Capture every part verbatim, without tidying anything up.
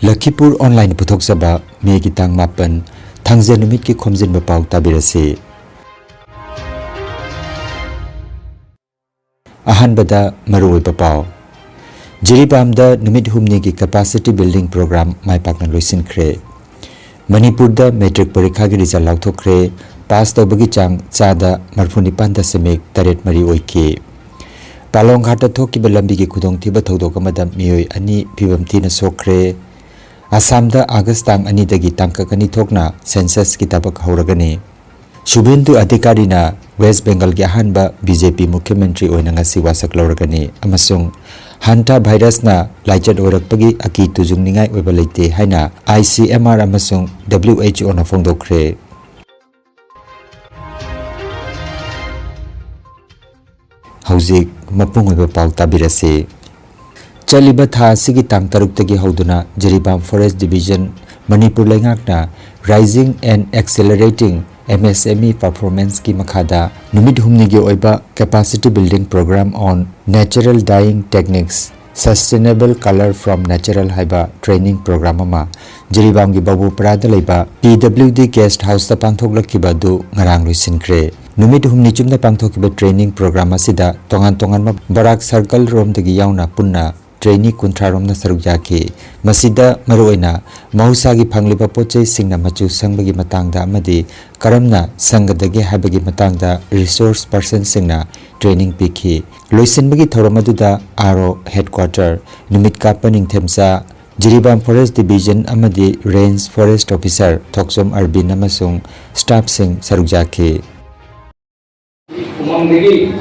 ꯂꯈꯤꯄꯨꯔ online ꯄꯨꯊꯣꯛꯆꯕ ꯃꯦꯒꯤ ꯇꯥꯡ ꯃꯥꯄꯟ, ꯊꯥꯡꯖ ꯅꯨꯃꯤꯠꯀꯤ ꯈꯣꯝꯖꯤꯟꯕ ꯄꯥꯎ ꯇꯥꯕꯤꯔꯁꯤ꯫ ꯑꯍꯥꯟꯕꯗ ꯃꯔꯨꯑꯣꯏꯕ ꯄꯥꯎ꯫ ꯖꯤꯔꯤꯕꯥꯝꯗ ꯅꯨꯃꯤꯠ ꯍꯨꯝꯅꯤꯒꯤ capacity building program ꯃꯥꯏ ꯄꯥꯛꯅ ꯂꯣꯏꯁꯤꯟꯈ꯭ꯔꯦ꯫ ꯃꯅꯤꯄꯨꯔꯗ ꯃꯦꯇ꯭ꯔꯤꯛ ꯄꯔꯤꯈꯥꯒꯤ ꯔꯤꯖꯜ ꯂꯥꯎꯊꯣꯛꯈ꯭ꯔꯦ꯫ ꯄꯥꯁ ꯇꯧꯕꯒꯤ ꯆꯥꯡ ꯆꯥꯗ ꯃꯔꯤꯐꯨ ꯅꯤꯄꯥꯟ ꯗꯁꯃꯤꯛ ꯇꯔꯦꯠ ꯃꯔꯤ ꯑꯣꯏꯈꯤ꯫ ꯄꯥꯂꯣꯡ ꯘꯥꯠꯇ ꯊꯣꯛꯈꯤꯕ ꯂꯝꯕꯤꯒꯤ ꯈꯨꯗꯣꯡꯊꯤꯕ ꯊꯧꯗꯣꯛ ꯑꯃꯗ ꯃꯤꯑꯣꯏ ꯑꯅꯤ ꯐꯤꯕꯝ ꯊꯤꯅ ꯁꯣꯛꯈ꯭ꯔꯦ꯫ ꯑꯁꯥꯝꯗ ꯑꯥꯒꯁ ꯇꯥꯡ ꯑꯅꯤꯗꯒꯤ ꯇꯥꯡꯀꯛ ꯑꯅꯤ ꯊꯣꯛꯅ ꯁꯦꯟꯁꯁꯀꯤ ꯊꯕꯛ ꯍꯧꯔꯒꯅꯤ꯫ ꯁꯨꯚꯦꯟꯗꯨ ꯑꯙꯤꯀꯥꯔꯤꯅ ꯋꯦꯁ ꯕꯦꯡꯒꯜꯒꯤ ꯑꯍꯥꯟꯕ ꯕꯤ ꯖꯦ ꯄꯤ ꯃꯨꯈ꯭ꯌ ꯃꯟꯇ꯭ꯔꯤ ꯑꯣꯏꯅ ꯉꯁꯤ ꯋꯥꯁꯛ ꯂꯧꯔꯒꯅꯤ ꯑꯃꯁꯨꯡ ꯍꯟꯇꯥ ꯚꯥꯏꯔꯁꯅ ꯂꯥꯏꯆꯠ ꯑꯣꯏꯔꯛꯄꯒꯤ ꯑꯀꯤ ꯇꯨꯖꯨꯡꯅꯤꯡꯉꯥꯏ ꯑꯣꯏꯕ ꯂꯩꯇꯦ ꯍꯥꯏꯅ ꯑꯥꯏ ꯁꯤ ꯑꯦꯝ ꯑꯥꯔ ꯑꯃꯁꯨꯡ ꯗꯕ꯭ꯂꯤꯎ ꯑꯩꯆ ꯑꯣꯅ ꯐꯣꯡꯗꯣꯛꯈ꯭ꯔꯦ꯫ ꯍꯧꯖꯤꯛ ꯃꯄꯨꯡ ꯑꯣꯏꯕ ꯄꯥꯎ ꯇꯥꯕꯤꯔꯁꯤ꯫ ꯆꯠꯂꯤꯕ ꯊꯥ ꯑꯁꯤꯒꯤ ꯇꯥꯡ ꯇꯔꯨꯛꯇꯒꯤ ꯍꯧꯗꯨꯅ ꯖꯤꯔꯤꯕꯥꯝ Forest Division, ꯃꯅꯤꯄꯨꯔ ꯂꯩꯉꯥꯛꯅ Rising and Accelerating M S M E Performanceꯀꯤ ꯃꯈꯥꯗ ꯅꯨꯃꯤꯠ ꯍꯨꯝꯅꯤꯒꯤ ꯑꯣꯏꯕ Capacity Building Program on Natural Dyeing Techniques, Sustainable Color from Natural ꯍꯥꯏꯕ training program ꯑꯃ ꯖꯤꯔꯤꯕꯥꯝꯒꯤ ꯕꯕꯨꯄꯔꯥꯗ ꯂꯩꯕ P W D Guest Houseꯇ ꯄꯥꯡꯊꯣꯛꯂꯛꯈꯤꯕ ꯑꯗꯨ ꯉꯔꯥꯡ ꯂꯣꯏꯁꯤꯟꯈ꯭ꯔꯦ꯫ ꯅꯨꯃꯤꯠ ꯍꯨꯝꯅꯤ ꯆꯨꯞꯅ ꯄꯥꯡꯊꯣꯛꯈꯤꯕ training program ꯑꯁꯤꯗ ꯇꯣꯉꯥꯟ ꯇꯣꯉꯥꯟꯕ ꯕꯔꯥꯛ circle ꯔꯣꯝꯗꯒꯤ ꯌꯥꯎꯅ ꯄꯨꯟꯅ trainee ꯀꯨꯟꯊ꯭ꯔꯥ ꯔꯣꯝꯅ ꯁꯔꯨꯛ ꯌꯥꯈꯤ꯫ ꯃꯁꯤꯗ ꯃꯔꯨꯑꯣꯏꯅ ꯃꯍꯧꯁꯥꯒꯤ ꯐꯪꯂꯤꯕ ꯄꯣꯠꯆꯩꯁꯤꯡꯅ ꯃꯆꯨ ꯁꯪꯕꯒꯤ ꯃꯇꯥꯡꯗ ꯑꯃꯗꯤ ꯀꯔꯝꯅ ꯁꯪꯒꯗꯒꯦ ꯍꯥꯏꯕꯒꯤ ꯃꯇꯥꯡꯗ resource personꯁꯤꯡꯅ training ꯄꯤꯈꯤ꯫ ꯂꯣꯏꯁꯤꯟꯕꯒꯤ ꯊꯧꯔꯝ ꯑꯗꯨꯗ ꯑꯥꯔ ꯑꯣ headquarter, ꯅꯨꯃꯤꯠ ꯀꯥꯞꯄ ꯅꯤꯡꯊꯦꯝꯆꯥ, ꯖꯤꯔꯤꯕꯥꯝ Forest Division ꯑꯃꯗꯤ Range Forest Officer ꯊꯣꯛꯆꯣꯝ ꯑꯔꯕꯤꯟ ꯑꯃꯁꯨꯡ staffꯁꯤꯡ ꯁꯔꯨꯛ ꯌꯥꯈꯤ꯫ ꯎꯃꯪꯗꯒꯤ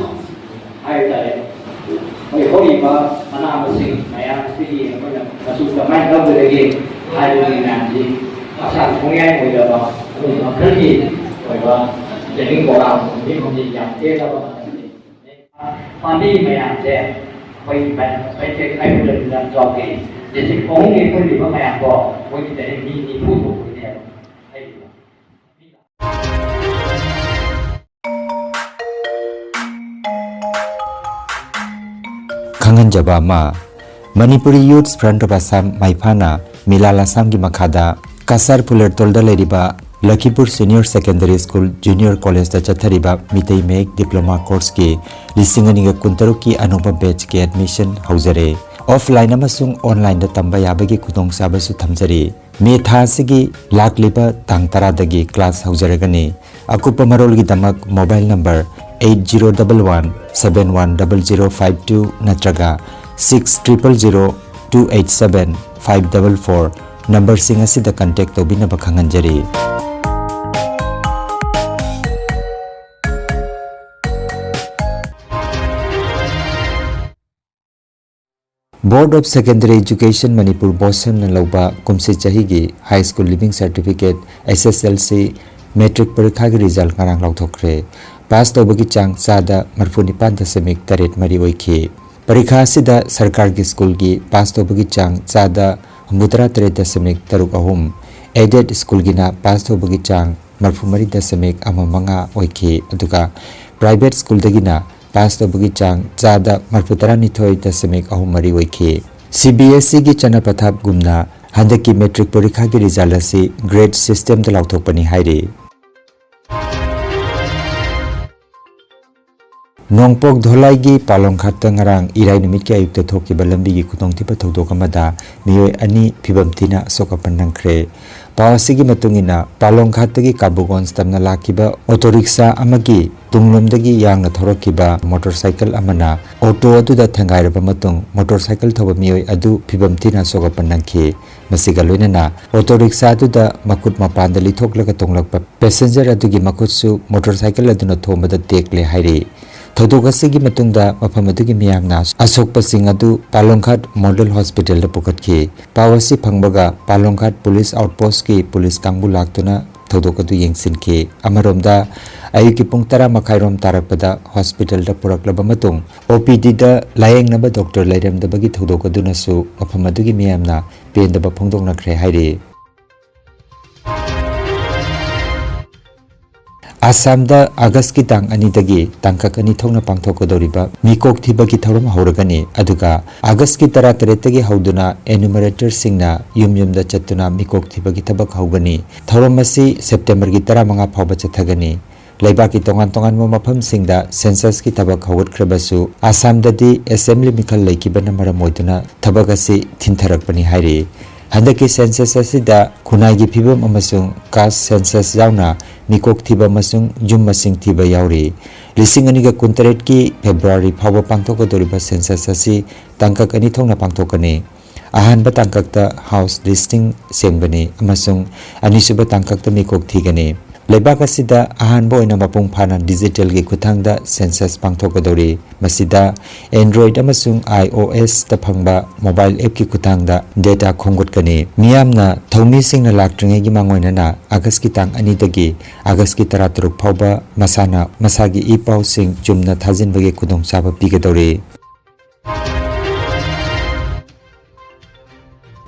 ꯍꯥꯏꯕ ꯇꯥꯔꯦ, ꯑꯩꯈꯣꯏ ꯍꯧꯔꯤꯕ ꯃꯅꯥ ꯃꯁꯤꯡ ꯃꯌꯥꯝꯁꯤꯗꯒꯤ ꯑꯩꯈꯣꯏꯅ ꯃꯆꯨ ꯀꯃꯥꯏꯅ ꯂꯧꯒꯗꯒꯦ ꯍꯥꯏꯕꯒꯤ ꯃꯌꯥꯝꯁꯤ ꯃꯁꯥ ꯈꯣꯡꯌꯥꯏ ꯑꯣꯏꯔꯕ ꯑꯗꯨꯒ ꯃꯈꯜꯒꯤ ꯑꯣꯏꯕ training program ꯍꯧꯖꯤꯛ ꯍꯧꯖꯤꯛ ꯌꯥꯝ ꯇꯦꯜꯂꯕ ꯃꯇꯝꯅꯤ꯫ ꯄꯥꯝꯕꯤ ꯃꯌꯥꯝꯁꯦ ꯑꯩꯈꯣꯏ ꯃꯩꯇꯩ ꯀꯥꯏꯕꯗ ꯆꯥꯎꯈꯤ꯫ District ꯑꯍꯨꯝꯒꯤ ꯄꯨꯜꯂꯤꯕ ꯃꯌꯥꯝꯗꯣ ꯃꯣꯏꯒꯤ training ꯃꯤ ꯅꯤꯐꯨ ꯊꯣꯛꯄꯅꯦꯕ꯫ ꯈꯪꯍꯟꯖꯕ ꯑꯃ, Manipuri Youth Front of Assam ꯃꯥꯏꯐꯥꯅ ꯃꯤꯂꯥꯜ ꯑꯁꯥꯝꯒꯤ ꯃꯈꯥꯗ ꯀꯁꯥꯔ ꯐꯨꯂꯔꯇꯣꯜꯗ ꯂꯩꯔꯤꯕ ꯂꯈꯤꯄꯨꯔ ꯁꯤꯅꯤꯌꯔ ꯁꯦꯀꯦꯟꯗꯔꯤ ꯁ꯭ꯀꯨꯜ ꯖꯨꯅꯤꯌꯔ ꯀꯣꯂꯦꯖꯇ ꯆꯠꯊꯔꯤꯕ ꯃꯤꯇꯩ ꯃꯌꯦꯛ ꯗꯤꯄ꯭ꯂꯣꯃꯥ ꯀꯣꯔꯁꯀꯤ ꯂꯤꯁꯤꯡ ꯑꯅꯤꯒ ꯀꯨꯟꯇꯔꯨꯛꯀꯤ ꯑꯅꯧꯕ ꯕꯦꯆꯀꯤ ꯑꯦꯗꯃꯤꯁꯟ ꯍꯧꯖꯔꯦ꯫ ꯑꯣꯐꯂꯥꯏꯟ ꯑꯃꯁꯨꯡ ꯑꯣꯟꯂꯥꯏꯟꯗ ꯇꯝꯕ ꯌꯥꯕꯒꯤ ꯈꯨꯗꯣꯡꯆꯥꯕꯁꯨ ꯊꯝꯖꯔꯤ꯫ ꯃꯦ ꯊꯥ ꯑꯁꯤꯒꯤ ꯂꯥꯛꯂꯤꯕ ꯇꯥꯡ ꯇꯔꯥꯗꯒꯤ ꯀ꯭ꯂꯥꯁ ꯍꯧꯖꯔꯒꯅꯤ꯫ ꯑꯀꯨꯞꯄ ꯃꯔꯣꯜꯒꯤꯗꯃꯛ mobile number eight zero double one seven one double zero five two ꯅꯠꯇ꯭ꯔꯒ six triple zero two eight seven five double four ꯅꯝꯕꯔꯁꯤꯡ ꯑꯁꯤꯗ ꯀꯟꯇꯦꯛ ꯇꯧꯕꯤꯅꯕ ꯈꯪꯍꯟꯖꯔꯤ꯫ Board of Secondary Education Manipur, ꯕꯣꯁꯦꯝꯅ ꯂꯧꯕ ꯀꯨꯝꯁꯤ ꯆꯍꯤꯒꯤ High School Leaving Certificate, S S L C, matric ꯄꯔꯤꯈꯥꯒꯤ ꯔꯤꯖꯜ ꯉꯔꯥꯡ ꯂꯥꯎꯊꯣꯛꯈ꯭ꯔꯦ꯫ ꯄꯥꯁ ꯇꯧꯕꯒꯤ ꯆꯥꯡ ꯆꯥꯗ ꯃꯔꯤꯐꯨ ꯅꯤꯄꯥꯟ ꯗꯁꯃꯤꯛ ꯇꯔꯦꯠ ꯃꯔꯤ ꯑꯣꯏꯈꯤ꯫ ꯄꯔꯤꯈꯥ ꯑꯁꯤꯗ ꯁꯔꯀꯥꯔꯒꯤ ꯁ꯭ꯀꯨꯜꯒꯤ ꯄꯥꯁ ꯇꯧꯕꯒꯤ ꯆꯥꯡ ꯆꯥꯗ ꯍꯨꯝꯐꯨꯇꯔꯥ ꯇꯔꯦꯠ ꯗꯁꯃꯤꯛ ꯇꯔꯨꯛ ꯑꯍꯨꯝ, aided ꯁ꯭ꯀꯨꯜꯒꯤꯅ ꯄꯥꯁ ꯇꯧꯕꯒꯤ ꯆꯥꯡ ꯃꯔꯤꯐꯨ ꯃꯔꯤ ꯗꯁꯃꯤꯛ ꯑꯃ ꯃꯉꯥ ꯑꯣꯏꯈꯤ, ꯑꯗꯨꯒ private ꯁ꯭ꯀꯨꯜꯗꯒꯤꯅ ꯄꯥꯁ ꯇꯧꯕꯒꯤ ꯆꯥꯡ ꯆꯥꯗ ꯃꯔꯤꯐꯨꯇꯔꯥꯅꯤꯊꯣꯏ ꯗꯁꯃꯤꯛ ꯑꯍꯨꯝ ꯃꯔꯤ ꯑꯣꯏꯈꯤ꯫ C B S Eꯒꯤ ꯆꯠꯅ ꯄꯊꯥꯞꯒꯨꯝꯅ ꯍꯟꯗꯛꯀꯤ ꯃꯦꯇ꯭ꯔꯤꯛ ꯄꯔꯤꯈꯥꯒꯤ ꯔꯤꯖꯜ ꯑꯁꯤ grade systemꯗ ꯂꯥꯎꯊꯣꯛꯄꯅꯤ ꯍꯥꯏꯔꯤ꯫ ꯅꯣꯡꯄꯣꯛ ꯙꯣꯂꯥꯏꯒꯤ ꯄꯥꯂꯣꯡꯈꯥꯠꯇ ꯉꯔꯥꯡ ꯏꯔꯥꯏ ꯅꯨꯃꯤꯠꯀꯤ ꯑꯌꯨꯛꯇ ꯊꯣꯛꯈꯤꯕ ꯂꯝꯕꯤꯒꯤ ꯈꯨꯗꯣꯡꯊꯤꯕ ꯊꯧꯗꯣꯛ ꯑꯃꯗ ꯃꯤꯑꯣꯏ ꯑꯅꯤ ꯐꯤꯕꯝ ꯊꯤꯅ ꯑꯁꯣꯛ ꯑꯄꯟ ꯅꯪꯈ꯭ꯔꯦ꯫ ꯄꯥꯎ ꯑꯁꯤꯒꯤ ꯃꯇꯨꯡ ꯏꯟꯅ, ꯄꯥꯂꯣꯡꯈꯥꯠꯇꯒꯤ ꯀꯥꯕꯨꯒꯣꯟꯖ ꯇꯝꯅ ꯂꯥꯛꯈꯤꯕ ꯑꯣꯇꯣ ꯔꯤꯛꯁꯥ ꯑꯃꯒꯤ ꯇꯨꯡꯂꯣꯝꯗꯒꯤ ꯌꯥꯡꯅ ꯊꯧꯔꯛꯈꯤꯕ ꯃꯣꯇꯣꯔ ꯁꯥꯏꯀꯜ ꯑꯃꯅ ꯑꯣꯇꯣ ꯑꯗꯨꯗ ꯊꯦꯡꯒꯥꯏꯔꯕ ꯃꯇꯨꯡ, ꯃꯣꯇꯣꯔ ꯁꯥꯏꯀꯜ ꯊꯧꯕ ꯃꯤꯑꯣꯏ ꯑꯗꯨ ꯐꯤꯕꯝ ꯊꯤꯅ ꯑꯁꯣꯛ ꯑꯄꯟ ꯅꯪꯈꯤ꯫ ꯃꯁꯤꯒ ꯂꯣꯏꯅꯅ ꯑꯣꯇꯣ ꯔꯤꯛꯁꯥ ꯑꯗꯨꯗ ꯃꯈꯨꯠ ꯃꯄꯥꯟꯗ ꯂꯤꯊꯣꯛꯂꯒ ꯇꯣꯡꯂꯛꯄ ꯄꯦꯁꯦꯟꯖꯔ ꯑꯗꯨꯒꯤ ꯃꯈꯨꯠꯁꯨ ꯃꯣꯇꯣꯔ ꯁꯥꯏꯀꯜ ꯑꯗꯨꯅ ꯊꯣꯝꯕꯗ ꯇꯦꯛꯂꯦ ꯍꯥꯏꯔꯤ꯫ ꯊꯧꯗꯣꯛ ꯑꯁꯤꯒꯤ ꯃꯇꯨꯡꯗ ꯃꯐꯝ ꯑꯗꯨꯒꯤ ꯃꯤꯌꯥꯝꯅ ꯑꯁꯣꯛꯄꯁꯤꯡ ꯑꯗꯨ ꯄꯥꯂꯣꯡꯈꯥꯠ ꯃꯣꯗꯦꯜ ꯍꯣꯁꯄꯤꯇꯥꯜꯗ ꯄꯨꯈꯠꯈꯤ꯫ ꯄꯥꯎ ꯑꯁꯤ ꯐꯪꯕꯒ ꯄꯥꯂꯣꯡꯈꯥꯠ ꯄꯨꯂꯤꯁ ꯑꯥꯎꯠꯄꯣꯁꯀꯤ ꯄꯨꯂꯤꯁ ꯀꯥꯡꯕꯨ ꯂꯥꯛꯇꯨꯅ ꯊꯧꯗꯣꯛ ꯑꯗꯨ ꯌꯦꯡꯁꯤꯟꯈꯤ꯫ ꯑꯃꯔꯣꯝꯗ, ꯑꯌꯨꯛꯀꯤ ꯄꯨꯡ ꯇꯔꯥ ꯃꯈꯥꯏꯔꯣꯝ ꯇꯥꯔꯛꯄꯗ ꯍꯣꯁꯄꯤꯇꯥꯜꯗ ꯄꯨꯔꯛꯂꯕ ꯃꯇꯨꯡ, ꯑꯣ ꯄꯤ ꯗꯤꯗ ꯂꯥꯌꯦꯡꯅꯕ ꯗꯣꯛꯇꯔ ꯂꯩꯔꯝꯗꯕꯒꯤ ꯊꯧꯗꯣꯛ ꯑꯗꯨꯅꯁꯨ ꯃꯐꯝ ꯑꯗꯨꯒꯤ ꯃꯤꯌꯥꯝꯅ ꯄꯦꯟꯗꯕ ꯐꯣꯡꯗꯣꯛꯅꯈ꯭ꯔꯦ ꯍꯥꯏꯔꯤ꯫ ꯑꯁꯥꯝꯗ ꯑꯥꯒꯁꯀꯤ ꯇꯥꯡ ꯑꯅꯤꯗꯒꯤ ꯇꯥꯡꯀꯛ ꯑꯅꯤ ꯊꯣꯛꯅ ꯄꯥꯡꯊꯣꯛꯀꯗꯧꯔꯤꯕ ꯃꯤꯀꯣꯛ ꯊꯤꯕꯒꯤ ꯊꯧꯔꯝ ꯍꯧꯔꯒꯅꯤ꯫ ꯑꯗꯨꯒ ꯑꯥꯒꯁꯀꯤ ꯇꯔꯥꯇꯔꯦꯠꯇꯒꯤ ꯍꯧꯗꯨꯅ enumeratorꯁꯤꯡꯅ ꯌꯨꯝ ꯌꯨꯝꯗ ꯆꯠꯇꯨꯅ ꯃꯤꯀꯣꯛ ꯊꯤꯕꯒꯤ ꯊꯕꯛ ꯍꯧꯒꯅꯤ꯫ ꯊꯧꯔꯝ ꯑꯁꯤ ꯁꯦꯞꯇꯦꯝꯕꯔꯒꯤ ꯇꯔꯥꯃꯉꯥ ꯐꯥꯎꯕ ꯆꯠꯊꯒꯅꯤ꯫ ꯂꯩꯕꯥꯛꯀꯤ ꯇꯣꯉꯥꯟ ꯇꯣꯉꯥꯟꯕ ꯃꯐꯝꯁꯤꯡꯗ censusꯀꯤ ꯊꯕꯛ ꯍꯧꯒꯠꯈ꯭ꯔꯕꯁꯨ, ꯑꯁꯥꯝꯗꯗꯤ assembly ꯃꯤꯈꯜ ꯂꯩꯈꯤꯕꯅ ꯃꯔꯝ ꯑꯣꯏꯗꯨꯅ ꯊꯕꯛ ꯑꯁꯤ ꯊꯤꯟꯊꯔꯛꯄꯅꯤ ꯍꯥꯏꯔꯤ꯫ ꯍꯟꯗꯛꯀꯤ census ꯑꯁꯤꯗ ꯈꯨꯟꯅꯥꯏꯒꯤ ꯐꯤꯕꯝ ꯑꯃꯁꯨꯡ caste census ꯌꯥꯎꯅ ꯃꯤꯀꯣꯛ ꯊꯤꯕ ꯑꯃꯁꯨꯡ ꯌꯨꯝ ꯃꯁꯤꯡ ꯊꯤꯕ ꯌꯥꯎꯔꯤ꯫ ꯂꯤꯁꯤꯡ ꯑꯅꯤꯒ ꯀꯨꯟꯇꯔꯦꯠꯀꯤ ꯐꯦꯕ꯭ꯔꯨꯋꯥꯔꯤ ꯐꯥꯎꯕ ꯄꯥꯡꯊꯣꯛꯀꯗꯧꯔꯤꯕ census ꯑꯁꯤ ꯇꯥꯡꯀꯛ ꯑꯅꯤ ꯊꯣꯛꯅ ꯄꯥꯡꯊꯣꯛꯀꯅꯤ꯫ ꯑꯍꯥꯟꯕ ꯇꯥꯡꯀꯛꯇ house listing ꯁꯦꯝꯒꯅꯤ ꯑꯃꯁꯨꯡ ꯑꯅꯤꯁꯨꯕ ꯇꯥꯡꯀꯛꯇ ꯃꯤꯀꯣꯛ ꯊꯤꯒꯅꯤ꯫ ꯂꯩꯕꯥꯛ ꯑꯁꯤꯗ ꯑꯍꯥꯟꯕ ꯑꯣꯏꯅ ꯃꯄꯨꯡ ꯐꯥꯅ digitalꯒꯤ ꯈꯨꯠꯊꯥꯡꯗ census ꯄꯥꯡꯊꯣꯛꯀꯗꯧꯔꯤ꯫ ꯃꯁꯤꯗ Android ꯑꯃꯁꯨꯡ iOSꯇ ꯐꯪꯕ mobile appꯀꯤ ꯈꯨꯠꯊꯥꯡꯗ data ꯈꯣꯝꯒꯠꯀꯅꯤ꯫ ꯃꯤꯌꯥꯝꯅ ꯊꯧꯃꯤꯁꯤꯡꯅ ꯂꯥꯛꯇ꯭ꯔꯤꯉꯩꯒꯤ ꯃꯥꯡꯑꯣꯏꯅꯅ ꯑꯥꯒꯁꯀꯤ ꯇꯥꯡ ꯑꯅꯤꯗꯒꯤ ꯑꯥꯒꯁꯀꯤ ꯇꯔꯥꯇꯔꯨꯛ ꯐꯥꯎꯕ ꯃꯁꯥꯅ ꯃꯁꯥꯒꯤ ꯏ ꯄꯥꯎꯁꯤꯡ ꯆꯨꯝꯅ ꯊꯥꯖꯤꯟꯕꯒꯤ ꯈꯨꯗꯣꯡꯆꯥꯕ ꯄꯤꯒꯗꯧꯔꯤ꯫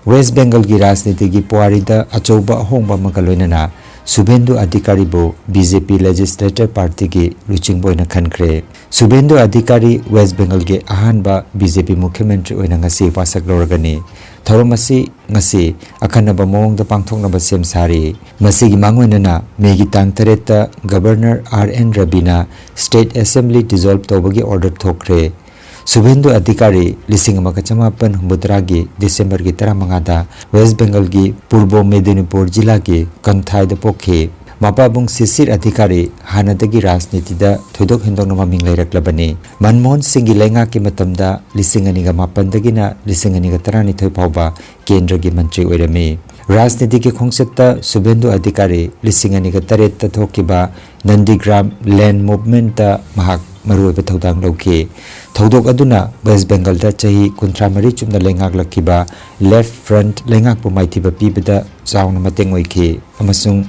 ꯋꯦꯁ꯭ꯠ ꯕꯦꯡꯒꯜꯒꯤ ꯔꯥꯖꯅꯤꯇꯤꯒꯤ ꯄꯨꯋꯥꯔꯤꯗ ꯑꯆꯧꯕ ꯑꯍꯣꯡꯕ ꯑꯃꯒ ꯂꯣꯏꯅꯅ ꯁꯨꯚꯦꯟꯗꯨ ꯑꯙꯤꯀꯥꯔꯤꯕꯨ BJP Legislator Partyꯒꯤ ꯂꯨꯆꯤꯡꯕ ꯑꯣꯏꯅ ꯈꯟꯈ꯭ꯔꯦ꯫ ꯁꯨꯚꯦꯟꯗꯨ ꯑꯙꯤꯀꯥꯔꯤ ꯋꯦꯁ꯭ꯠ ꯕꯦꯡꯒꯜꯒꯤ ꯑꯍꯥꯟꯕ BJP ꯃꯨꯈ꯭ꯌ ꯃꯟꯇ꯭ꯔꯤ ꯑꯣꯏꯅ ꯉꯁꯤ ꯋꯥꯁꯛ ꯂꯧꯔꯒꯅꯤ꯫ ꯊꯧꯔꯝ ꯑꯁꯤ ꯉꯁꯤ ꯑꯈꯟꯅꯕ ꯃꯑꯣꯡꯗ ꯄꯥꯡꯊꯣꯛꯅꯕ ꯁꯦꯝ ꯁꯥꯔꯤ꯫ ꯃꯁꯤꯒꯤ ꯃꯥꯡꯑꯣꯏꯅꯅ ꯃꯦꯒꯤ ꯇꯥꯡ ꯇꯔꯦꯠꯇ Governor R N Raviꯅ State Assembly dissolve ꯇꯧꯕꯒꯤ order ꯊꯣꯛꯈ꯭ꯔꯦ꯫ ꯁꯨꯚꯦꯟꯗꯨ ꯑꯙꯤꯀꯥꯔꯤ ꯂꯤꯁꯤꯡ ꯑꯃꯒ ꯆꯃꯥꯄꯟ ꯍꯨꯝꯐꯨꯇꯔꯥꯒꯤ ꯗꯤꯁꯦꯝꯕꯔꯒꯤ ꯇꯔꯥꯃꯉꯥꯗ ꯋꯦꯁ꯭ꯠ ꯕꯦꯡꯒꯜꯒꯤ ꯄꯨꯔꯕꯣ ꯃꯦꯗꯤꯅꯤꯄꯨꯔ ꯖꯤꯂꯥꯒꯤ ꯀꯪꯊꯥꯏꯗ ꯄꯣꯛꯈꯤ꯫ ꯃꯄꯥꯕꯨꯡ ꯁꯤꯁꯤꯔ ꯑꯙꯤꯀꯥꯔꯤ ꯍꯥꯟꯅꯗꯒꯤ ꯔꯥꯖꯅꯤꯇꯤꯗ ꯊꯣꯏꯗꯣꯛ ꯍꯦꯟꯗꯣꯛꯅ ꯃꯃꯤꯡ ꯂꯩꯔꯛꯂꯕꯅꯤ꯫ ꯃꯟꯃꯣꯍꯟ ꯁꯤꯡꯒꯤ ꯂꯩꯉꯥꯛꯀꯤ ꯃꯇꯝꯗ ꯂꯤꯁꯤꯡ ꯑꯅꯤꯒ ꯃꯥꯄꯟꯗꯒꯤꯅ ꯂꯤꯁꯤꯡ ꯑꯅꯤꯒ ꯇꯔꯥꯅꯤꯊꯣꯏ ꯐꯥꯎꯕ ꯀꯦꯟꯗ꯭ꯔꯒꯤ ꯃꯟꯇ꯭ꯔꯤ ꯑꯣꯏꯔꯝꯃꯤ꯫ ꯔꯥꯖꯅꯤꯇꯤꯒꯤ ꯈꯣꯡꯆꯠꯇ ꯁꯨꯚꯦꯟꯗꯨ ꯑꯙꯤꯀꯥꯔꯤ ꯂꯤꯁꯤꯡ ꯑꯅꯤꯒ ꯇꯔꯦꯠꯇ ꯊꯣꯛꯈꯤꯕ ꯅꯟꯗꯤꯒ꯭ꯔꯥꯝ land movementꯇ ꯃꯍꯥꯛ ꯃꯔꯨꯑꯣꯏꯕ ꯊꯧꯗꯥꯡ ꯂꯧꯈꯤ꯫ ꯊꯧꯗꯣꯛ ꯑꯗꯨꯅ ꯋꯦꯁ꯭ꯠ ꯕꯦꯡꯒꯜꯗ ꯆꯍꯤ ꯀꯨꯟꯊ꯭ꯔꯥ ꯃꯔꯤ ꯆꯨꯞꯅ ꯂꯩꯉꯥꯛꯂꯛꯈꯤꯕ Left Front ꯂꯩꯉꯥꯛꯄꯨ ꯃꯥꯏꯊꯤꯕ ꯄꯤꯕꯗ ꯆꯥꯎꯅ ꯃꯇꯦꯡ ꯑꯣꯏꯈꯤ ꯑꯃꯁꯨꯡ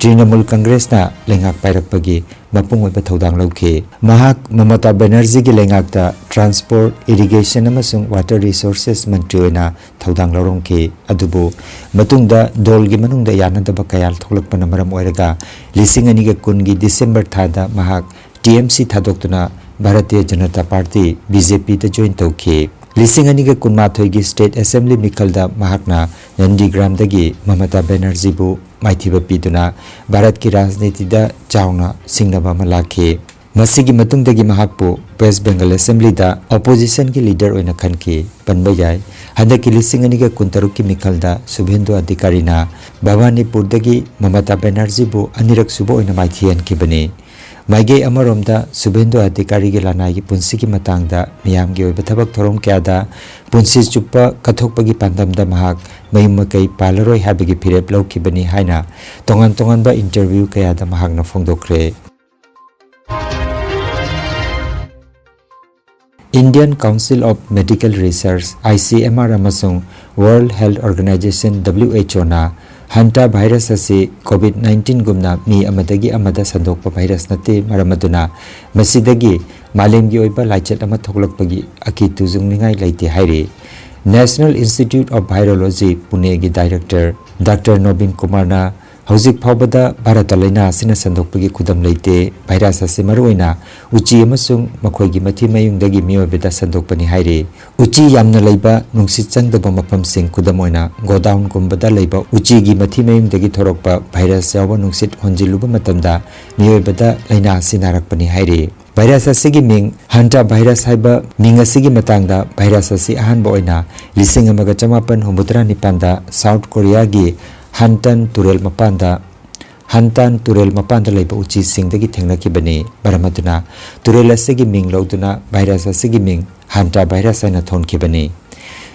ꯇ꯭ꯔꯤꯅꯃꯨꯜ ꯀꯪꯒ꯭ꯔꯦꯁꯅ ꯂꯩꯉꯥꯛ ꯄꯥꯏꯔꯛꯄꯒꯤ ꯃꯄꯨꯡ ꯑꯣꯏꯕ ꯊꯧꯗꯥꯡ ꯂꯧꯈꯤ꯫ ꯃꯍꯥꯛ ꯃꯃꯇꯥ ꯕꯦꯅꯔꯖꯤꯒꯤ ꯂꯩꯉꯥꯛꯇ Transport, Irrigation ꯑꯃꯁꯨꯡ Water Resources ꯃꯟꯇ꯭ꯔꯤ ꯑꯣꯏꯅ ꯊꯧꯗꯥꯡ ꯂꯧꯔꯝꯈꯤ꯫ ꯑꯗꯨꯕꯨ ꯃꯇꯨꯡꯗ ꯗꯣꯜꯒꯤ ꯃꯅꯨꯡꯗ ꯌꯥꯅꯗꯕ ꯀꯌꯥ ꯊꯣꯛꯂꯛꯄꯅ ꯃꯔꯝ ꯑꯣꯏꯔꯒ ꯂꯤꯁꯤꯡ ꯑꯅꯤꯒ ꯀꯨꯟꯒꯤ ꯗꯤꯁꯦꯝꯕꯔ ꯊꯥꯗ ꯃꯍꯥꯛ T M C ꯊꯥꯗꯣꯛꯇꯨꯅ Bharatiya Janata party, B J P ꯗ join ꯇꯧꯈꯤ꯫ ꯂꯤꯁꯤꯡ ꯑꯅꯤꯒ ꯀꯨꯟꯃꯥꯊꯣꯏꯒꯤ State Assembly ꯃꯤꯈꯜꯗ ꯃꯍꯥꯛꯅ ꯅꯟꯗꯤꯒ꯭ꯔꯥꯝꯗꯒꯤ ꯃꯃꯇꯥ ꯕꯦꯅꯔꯖꯤꯕꯨ ꯃꯥꯏꯊꯤꯕ ꯄꯤꯗꯨꯅ ꯚꯥꯔꯠꯀꯤ ꯔꯥꯖꯅꯤꯇꯤꯗ ꯆꯥꯎꯅ ꯁꯤꯡꯅꯕ ꯑꯃ ꯂꯥꯛꯈꯤ꯫ ꯃꯁꯤꯒꯤ ꯃꯇꯨꯡꯗꯒꯤ ꯃꯍꯥꯛꯄꯨ West Bengal Assembly ꯗ opposition ꯒꯤ leader ꯑꯣꯏꯅ ꯈꯟꯈꯤ꯫ ꯄꯟꯕ ꯌꯥꯏ, ꯍꯟꯗꯛꯀꯤ ꯂꯤꯁꯤꯡ ꯑꯅꯤꯒ ꯀꯨꯟꯇꯔꯨꯛꯀꯤ ꯃꯤꯈꯜꯗ ꯁꯨꯚꯦꯟꯗꯨ ꯑꯙꯤꯀꯥꯔꯤꯅ ꯚꯕꯥꯅꯤꯄꯨꯔꯗꯒꯤ ꯃꯃꯇꯥ ꯕꯦꯅꯔꯖꯤꯕꯨ ꯑꯅꯤꯔꯛ ꯁꯨꯕ ꯑꯣꯏꯅ ꯃꯥꯏꯊꯤꯍꯟꯈꯤꯕꯅꯤ꯫ ꯃꯥꯏꯀꯩ ꯑꯃꯔꯣꯝꯗ ꯁꯨꯚꯦꯟꯗꯨ ꯑꯙꯤꯀꯥꯔꯤꯒꯤ ꯂꯅꯥꯏꯒꯤ ꯄꯨꯟꯁꯤꯒꯤ ꯃꯇꯥꯡꯗ ꯃꯤꯌꯥꯝꯒꯤ ꯑꯣꯏꯕ ꯊꯕꯛ ꯊꯧꯔꯝ ꯀꯌꯥꯗ ꯄꯨꯟꯁꯤ ꯆꯨꯞꯄ ꯀꯠꯊꯣꯛꯄꯒꯤ ꯄꯥꯟꯗꯝꯗ ꯃꯍꯥꯛ ꯃꯌꯨꯝ ꯃꯀꯩ ꯄꯥꯜꯂꯔꯣꯏ ꯍꯥꯏꯕꯒꯤ ꯐꯤꯔꯦꯞ ꯂꯧꯈꯤꯕꯅꯤ ꯍꯥꯏꯅ ꯇꯣꯉꯥꯟ ꯇꯣꯉꯥꯟꯕ interview ꯀꯌꯥꯗ ꯃꯍꯥꯛꯅ ꯐꯣꯡꯗꯣꯛꯈ꯭ꯔꯦ꯫ Indian Council of Medical Research, I C M R, ꯑꯃꯁꯨꯡ World Health Organization, W H O ꯅ ꯍꯟꯇꯥ ꯚꯥꯏꯔꯁ ꯑꯁꯤ COVID nineteen ꯒꯨꯝꯅ ꯃꯤ ꯑꯃꯗꯒꯤ ꯑꯃꯗ ꯁꯟꯗꯣꯛꯄ ꯚꯥꯏꯔꯁ ꯅꯠꯇꯦ, ꯃꯔꯝ ꯑꯗꯨꯅ ꯃꯁꯤꯗꯒꯤ ꯃꯥꯂꯦꯝꯒꯤ ꯑꯣꯏꯕ ꯂꯥꯏꯆꯠ ꯑꯃ ꯊꯣꯛꯂꯛꯄꯒꯤ ꯑꯀꯤ ꯇꯨꯖꯨꯡꯅꯤꯡꯉꯥꯏ ꯂꯩꯇꯦ ꯍꯥꯏꯔꯤ꯫ National Institute of Virology, ꯄꯨꯅꯦꯒꯤ director Doctor Nobin ꯀꯨꯃꯥꯔꯅ ꯍꯧꯖꯤꯛ ꯐꯥꯎꯕꯗ ꯚꯥꯔꯠꯇ ꯂꯥꯏꯅꯥ ꯑꯁꯤꯅ ꯁꯟꯗꯣꯛꯄꯒꯤ ꯈꯨꯗꯝ ꯂꯩꯇꯦ꯫ ꯚꯥꯏꯔꯁ ꯑꯁꯤ ꯃꯔꯨꯑꯣꯏꯅ ꯎꯆꯤ ꯑꯃꯁꯨꯡ ꯃꯈꯣꯏꯒꯤ ꯃꯊꯤ ꯃꯌꯨꯡꯗꯒꯤ ꯃꯤꯑꯣꯏꯕꯗ ꯁꯟꯗꯣꯛꯄꯅꯤ ꯍꯥꯏꯔꯤ꯫ ꯎꯆꯤ ꯌꯥꯝꯅ ꯂꯩꯕ ꯅꯨꯡꯁꯤꯠ ꯆꯪꯗꯕ ꯃꯐꯝꯁꯤꯡ, ꯈꯨꯗꯝ ꯑꯣꯏꯅ godown ꯒꯨꯝꯕꯗ ꯂꯩꯕ ꯎꯆꯤꯒꯤ ꯃꯊꯤ ꯃꯌꯨꯡꯗꯒꯤ ꯊꯣꯔꯛꯄ ꯚꯥꯏꯔꯁ ꯌꯥꯎꯕ ꯅꯨꯡꯁꯤꯠ ꯍꯣꯟꯖꯤꯜꯂꯨꯕ ꯃꯇꯝꯗ ꯃꯤꯑꯣꯏꯕꯗ ꯂꯥꯏꯅꯥ ꯑꯁꯤ ꯅꯥꯔꯛꯄꯅꯤ ꯍꯥꯏꯔꯤ꯫ ꯚꯥꯏꯔꯁ ꯑꯁꯤꯒꯤ ꯃꯤꯡ ꯍꯟꯇꯥ ꯚꯥꯏꯔꯁ ꯍꯥꯏꯕ ꯃꯤꯡ ꯑꯁꯤꯒꯤ ꯃꯇꯥꯡꯗ, ꯚꯥꯏꯔꯁ ꯑꯁꯤ ꯑꯍꯥꯟꯕ ꯑꯣꯏꯅ ꯂꯤꯁꯤꯡ ꯑꯃꯒ ꯆꯃꯥꯄꯟ ꯍꯨꯝꯐꯨꯇꯔꯥ ꯅꯤꯄꯥꯟꯗ South Korea ꯒꯤ ꯍꯟꯇꯟ ꯇꯨꯔꯦꯜ ꯃꯄꯥꯟꯗ, ꯍꯟꯇꯥꯟ ꯇꯨꯔꯦꯜ ꯃꯄꯥꯟꯗ ꯂꯩꯕ ꯎꯆꯤꯁꯤꯡꯗꯒꯤ ꯊꯦꯡꯅꯈꯤꯕꯅꯤ꯫ ꯃꯔꯝ ꯑꯗꯨꯅ ꯇꯨꯔꯦꯜ ꯑꯁꯤꯒꯤ ꯃꯤꯡ ꯂꯧꯗꯨꯅ ꯚꯥꯏꯔꯁ ꯑꯁꯤꯒꯤ ꯃꯤꯡ ꯍꯟꯇꯥ ꯚꯥꯏꯔꯁ ꯍꯥꯏꯅ ꯊꯣꯟꯈꯤꯕꯅꯤ꯫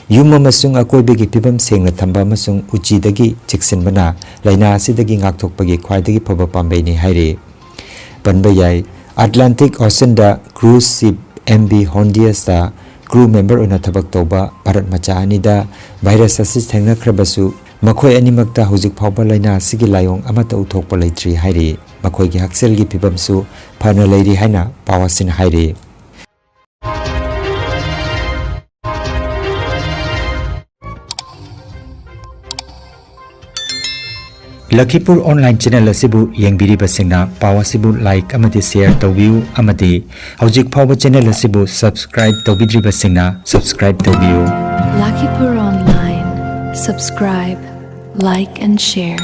ꯌꯨꯝ ꯑꯃꯁꯨꯡ ꯑꯀꯣꯏꯕꯒꯤ ꯐꯤꯕꯝ ꯁꯦꯡꯅ ꯊꯝꯕ ꯑꯃꯁꯨꯡ ꯎꯆꯤꯗꯒꯤ ꯆꯦꯛꯁꯤꯟꯕꯅ ꯂꯥꯏꯅꯥ ꯑꯁꯤꯗꯒꯤ ꯉꯥꯛꯊꯣꯛꯄꯒꯤ ꯈ꯭ꯋꯥꯏꯗꯒꯤ ꯐꯕ ꯄꯥꯝꯕꯩꯅꯤ ꯍꯥꯏꯔꯤ꯫ ꯄꯟꯕ ꯌꯥꯏ, Atlantic Ocean ꯗ cruise ship M V Hondius ꯇ crew member ꯑꯣꯏꯅ ꯊꯕꯛ ꯇꯧꯕ ꯚꯥꯔꯠ ꯃꯆꯥ ꯑꯅꯤꯗ ꯚꯥꯏꯔꯁ ꯑꯁꯤ ꯊꯦꯡꯅꯈ꯭ꯔꯕꯁꯨ, ꯃꯈꯣꯏ ꯑꯅꯤꯃꯛꯇ ꯍꯧꯖꯤꯛ ꯐꯥꯎꯕ ꯂꯥꯏꯅꯥ ꯑꯁꯤꯒꯤ ꯂꯥꯏꯑꯣꯡ ꯑꯃꯠꯇ ꯎꯠꯊꯣꯛꯄ ꯂꯩꯇ꯭ꯔꯤ ꯍꯥꯏꯔꯤ꯫ ꯃꯈꯣꯏꯒꯤ ꯍꯛꯁꯦꯜꯒꯤ ꯐꯤꯕꯝꯁꯨ ꯐꯅ ꯂꯩꯔꯤ ꯍꯥꯏꯅ ꯄꯥꯎ ꯑꯁꯤꯅ ꯍꯥꯏꯔꯤ꯫ ꯂꯈꯤꯄꯨꯔ online channel ꯑꯁꯤꯕꯨ ꯌꯦꯡꯕꯤꯔꯤꯕꯁꯤꯡꯅ ꯄꯥꯎ ꯑꯁꯤꯕꯨ like ꯑꯃꯗꯤ share ꯇꯧꯕꯤꯌꯨ ꯑꯃꯗꯤ ꯍꯧꯖꯤꯛ ꯐꯥꯎꯕ channel ꯑꯁꯤꯕꯨ subscribe ꯇꯧꯕꯤꯗ꯭ꯔꯤꯕꯁꯤꯡꯅ subscribe ꯇꯧꯕꯤꯌꯨ꯫ Lakhipur Online. Subscribe, like and share.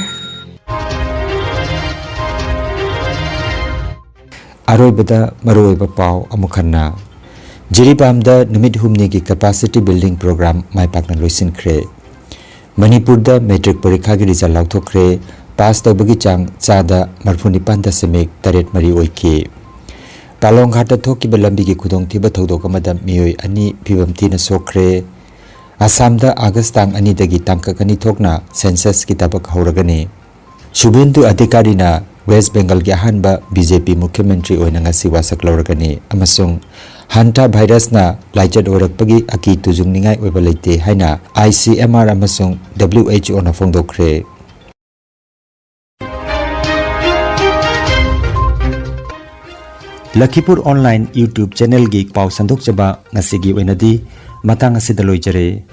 ꯑꯔꯣꯏꯕꯗ ꯃꯔꯨꯑꯣꯏꯕ ꯄꯥꯎ ꯑꯃꯨꯛ ꯍꯟꯅ꯫ ꯖꯤꯔꯤꯕꯥꯝꯗ ꯅꯨꯃꯤꯠ ꯍꯨꯝꯅꯤꯒꯤ capacity building program ꯃꯥꯏ ꯄꯥꯛꯅ ꯂꯣꯏꯁꯤꯟꯈ꯭ꯔꯦ꯫ ꯃꯅꯤꯄꯨꯔꯗ matric ꯄꯔꯤꯈꯥꯒꯤ result ꯂꯥꯎꯊꯣꯛꯈ꯭ꯔꯦ꯫ Pass ꯇꯧꯕꯒꯤ ꯆꯥꯡ ꯆꯥꯗ ꯃꯔꯤꯐꯨ ꯅꯤꯄꯥꯟ ꯗꯁꯃꯤꯛ ꯇꯔꯦꯠ ꯃꯔꯤ ꯑꯣꯏꯈꯤ꯫ ꯄꯥꯂꯣꯡ ꯘꯥꯠꯇ ꯊꯣꯛꯈꯤꯕ ꯂꯝꯕꯤꯒꯤ ꯈꯨꯗꯣꯡꯊꯤꯕ ꯊꯧꯗꯣꯛ ꯑꯃꯗ ꯃꯤꯑꯣꯏ ꯑꯅꯤ ꯐꯤꯕꯝ ꯊꯤꯅ ꯁꯣꯛꯈ꯭ꯔꯦ꯫ ꯑꯁꯥꯝꯗ ꯑꯥꯒꯁ ꯇꯥꯡ ꯑꯅꯤꯗꯒꯤ ꯇꯥꯡꯀꯛ ꯑꯅꯤ ꯊꯣꯛꯅ census ꯀꯤ ꯊꯕꯛ ꯍꯧꯔꯒꯅꯤ꯫ ꯁꯨꯚꯦꯟꯗꯨ ꯑꯙꯤꯀꯥꯔꯤꯅ ꯋꯦꯁ꯭ꯠ ꯕꯦꯡꯒꯜꯒꯤ ꯑꯍꯥꯟꯕ ꯕꯤ ꯖꯦ ꯄꯤ ꯃꯨꯈ꯭ꯌ ꯃꯟꯇ꯭ꯔꯤ ꯑꯣꯏꯅ ꯉꯁꯤ ꯋꯥꯁꯛ ꯂꯧꯔꯒꯅꯤ ꯑꯃꯁꯨꯡ ꯍꯟꯇꯥ ꯚꯥꯏꯔꯁꯅ ꯂꯥꯏꯆꯠ ꯑꯣꯏꯔꯛꯄꯒꯤ ꯑꯀꯤ ꯇꯨꯖꯨꯡꯅꯤꯡꯉꯥꯏ ꯑꯣꯏꯕ ꯂꯩꯇꯦ ꯍꯥꯏꯅ ꯑꯥꯏ ꯁꯤ ꯑꯦꯝ ꯑꯥꯔ ꯑꯃꯁꯨꯡ ꯗꯕ꯭ꯂꯤꯎ ꯑꯩꯆ ꯑꯣꯅ ꯐꯣꯡꯗꯣꯛꯈ꯭ꯔꯦ꯫ ꯂꯈꯤꯄꯨꯔ online YouTube channel ꯒꯤ ꯄꯥꯎ ꯁꯟꯗꯣꯛꯆꯕ ꯉꯁꯤꯒꯤ ꯑꯣꯏꯅꯗꯤ ꯃꯇꯥꯡ ꯑꯁꯤꯗ ꯂꯣꯏꯖꯔꯦ꯫